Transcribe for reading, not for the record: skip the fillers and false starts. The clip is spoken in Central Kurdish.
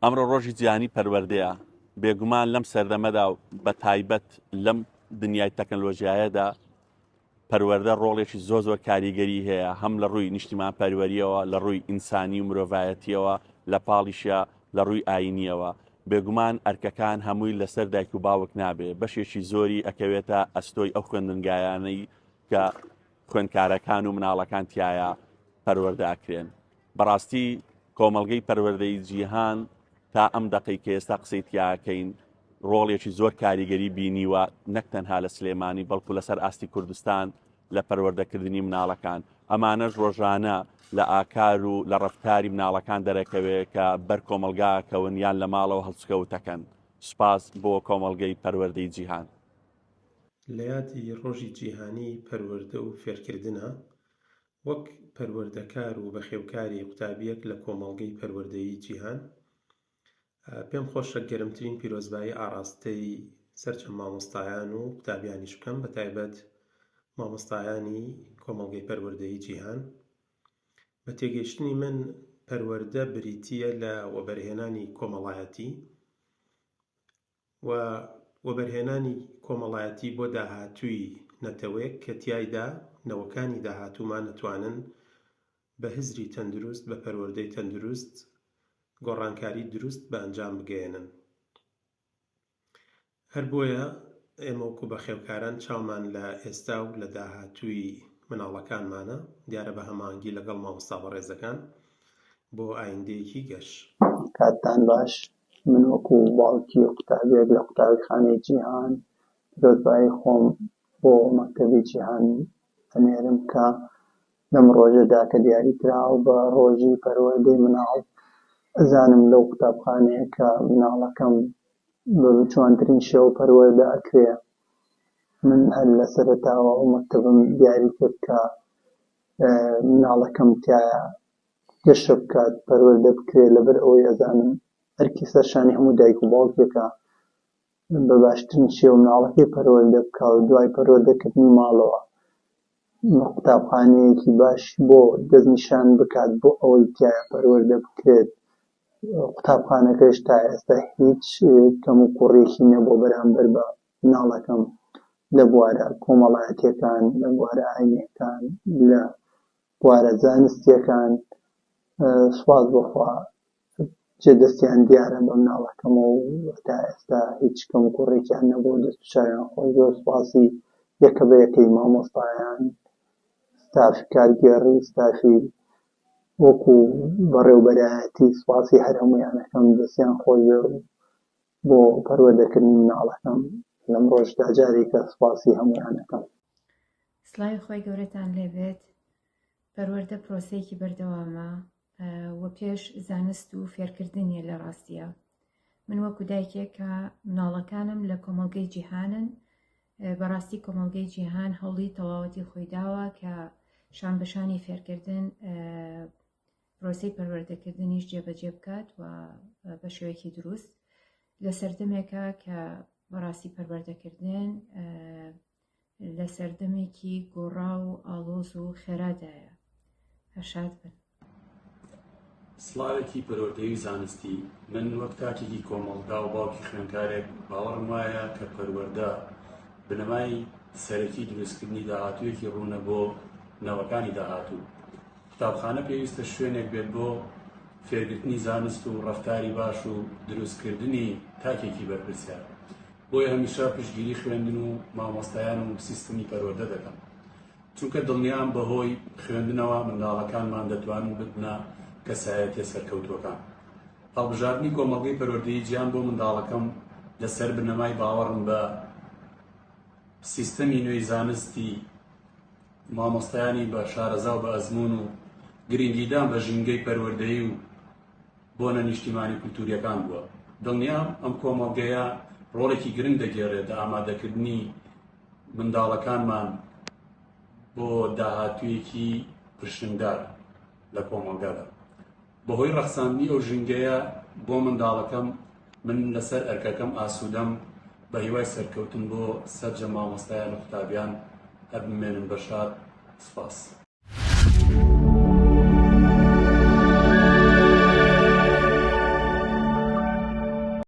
ئەمڕۆ ڕۆژی جیهانی پەروەردەیە، بێگومان لەم سەردەمەدا و بە تایبەت لەم دنیای تەکنەلۆژیایەدا پەروەردە ڕۆڵێکی زۆر زۆر کاریگەری هەیە هەم لە ڕووی نیشتیمان پەروەریەوە لە ڕووی ئینسانی و مرۆڤایەتیەوە لە پاڵیشە لە ڕووی ئاینیەوە بێگومان ئەرکەکان هەمووی لەسەر دایک و باوک نابێ بەشێکی زۆری ئەکەوێتە ئەستۆی ئەو خوێندنگایانەی کە خوێندکارەکان و مناڵەکان تایە پەروەردە ئەکرێن بەڕاستی کۆمەڵگەی پەروەردەی جیهان تا ئەم دەقەی کە ئێستا قسەی تیاکەین ڕۆڵێکی زۆر کاریگەری بینیوە نەک تەنها لە سلێمانی بەڵکو لەسەر ئاستی کوردستان لە پەروەردەکردنی مناڵەکان ئەمانەش ڕۆژانە لە ئاکار و لە ڕفتاری مناڵەکان دەرەکەوێت کە بەر کۆمەلگاکەون یان لە ماڵەوە هەڵسکەوتەکەن سوپاس بۆ کۆمەڵگەی پەروەردەی جیهان. لە یادی ڕۆژی جیهانی پەروەردە و فێرکردنە، وەک پەروەردەکار و بەخێوکاری قوتابییەک لە کۆمەڵگەی پەروەردەیی جیهان، پێم خۆشە گەرمترین پیرۆزبایی ئاڕاستەی سەرجەم مامۆستایان و قوتابیانیش بکەم، بەتایبەت مامۆستایانی کۆمەڵگەی پەروەردەیی جیهان. بە تێگەیشتنی من پەروەردە بریتییە لە وەبەرهێنانی کۆمەڵایەتی و وەبەرهێنانی کۆمەڵایەتی بۆ داهاتووی نەتەوەیەک کە تیایدا نەوەکانی داهاتوومان ئەتوانن بە هزری تەندروست، بە پەروەردەی تەندروست گۆڕانکاری دروست بە ئەنجام بگەیەنن. هەر بۆیە ئێمە وەکو بەخێوکاران چاومان لە ئێستا و لە داهاتووی مناڵەکانمانە، دیارە بە هەماهەنگی لەگەڵ مامۆستا بەڕێزەکان بۆ ئایندەیەکی گەش. کاتتان باش من وەکو باوکی قوتابیەک لە قوتابیخانەی جیهان پیرۆزبایی خۆم بۆ مەکتەبی جیهان ئەنێرم کە لەم ڕۆژەدا کە دیاری کراوە بە ڕۆژی پەروەردەی مناڵ ئەزانم لەو قوتابخانەیە کە مناڵەکەم بە جوانترین شێوە پەروەردە ئەکرێ من هەر لە سەرەتاوە ئەو مەکتەبم دیاری کرد کە مناڵەکەم تایە گەشە بکات پەروەردە بکرێت لەبەر ئەوەی ئەزانم ئەرکی سەرشانی هەموو دایک و باوکێکە بە باشترین شێوە مناڵەکەی پەروەردە بکا و دوای پەروەردەکردنی ماڵەوە قوتابخانەیەکی باش بۆ دەستنیشان بکات بۆ ئەوەی تیایا پەروەردە بکرێت قوتابخانەکەش تا ئێستا هیچ کەم و کوڕیەکی نەبووە بەرامبەر بە مناڵەکەم لە بوارە کۆمەڵایەتیەکان لە بوارە ئاینیەکان لە بوارە زانستیەکان سوپاس بۆ خوا جێ دەستیان دیارە بە مناڵەکەمەوە و تا ئێستا هیچ کەم و کوڕێکیان نەبوو دەست و چاویان خۆش زۆر سوپاسی یەکە بە یەکەی مامۆستایان ستافی کارگێڕی ستافی وەکو بەڕێوبەرایەتی سوپاسی هەر هەموویان ئەکەم دەستیان خۆش بێ بۆ پەروەردەکردنی مناڵەکەم لەم ڕۆژدا جارێکە سوپاسی هەموویان ئەکەم. سڵاوی خوای گەورەتان لێبێت پەروەردە پرۆسەیەکی بەردەوامە و پێش زانست و فێرکردنیە لە ڕاستیە من وەکو دایکێک کە مناڵەکانم لە کۆمەڵگەی جیهانن بەڕاستی کۆمەڵگەی جیهان هەوڵی تەواوەتی خۆی داوە کە شان بەشانی فێرکردن پرۆسەی پەروەردەکردنیش جێبەجێ بکات و بە شێوەیەکی دروست لە سەردەمێکە کە بەڕاستی پەروەردەکردن لە سەردەمێکی گۆڕاو و ئاڵۆز و خێرادایە. هەر شاد بن. سڵاوێکی پەروەردەیی و زانستی، من وەک تاکێکی کۆمەڵگا و باوکی خوێندکارێک باوەڕم وایە کە پەروەردە بنەمای سەرەکی دروستکردنی داهاتوویەکی ڕوونە بۆ نەوەکانی داهاتوو. قوتابخانە پێویستە شوێنێک بێت بۆ فێرگرتنی زانست و ڕەفتاری باش و دروستکردنی تاکێکی بەرپرسیار. بۆیە هەمیشە پشتگیری خوێندن و مامۆستایان و سیستمی پەروەردە دەکەم چونکە دڵنیام بەهۆی خوێندنەوە منداڵەکانمان دەتوانن ببنە کەسایەتیە سەرکەوتووەکان. هەڵبژاردنی کۆمەڵگەی پەروەردەیی جیهان بۆ منداڵەکەم لەسەر بنەمای باوەڕم بە سیستەمی نوێی زانستی مامۆستایانی بە شارەزا و بە ئەزموون و گرنگیدان بە ژینگەی پەروەردەیی و بۆنە نیشتیمانی کولتوورییەکان بووە. دڵنیام ئەم کۆمەڵگەیە ڕۆڵێکی گرنگ دەگێڕێت لە ئامادەکردنی منداڵەکانمان بۆ داهاتوویەکی پرشنگدار لە کۆمەڵگادا. بەهۆی ڕەخساندنی ئەو ژینگەیە بۆ منداڵەکەم، من لەسەر ئەرکەکەم ئاسوودەم، بە هیوای سەرکەوتن بۆ سەرجەم مامۆستایان و قوتابیان، هەر بمێنن بە شاد. سوپاس.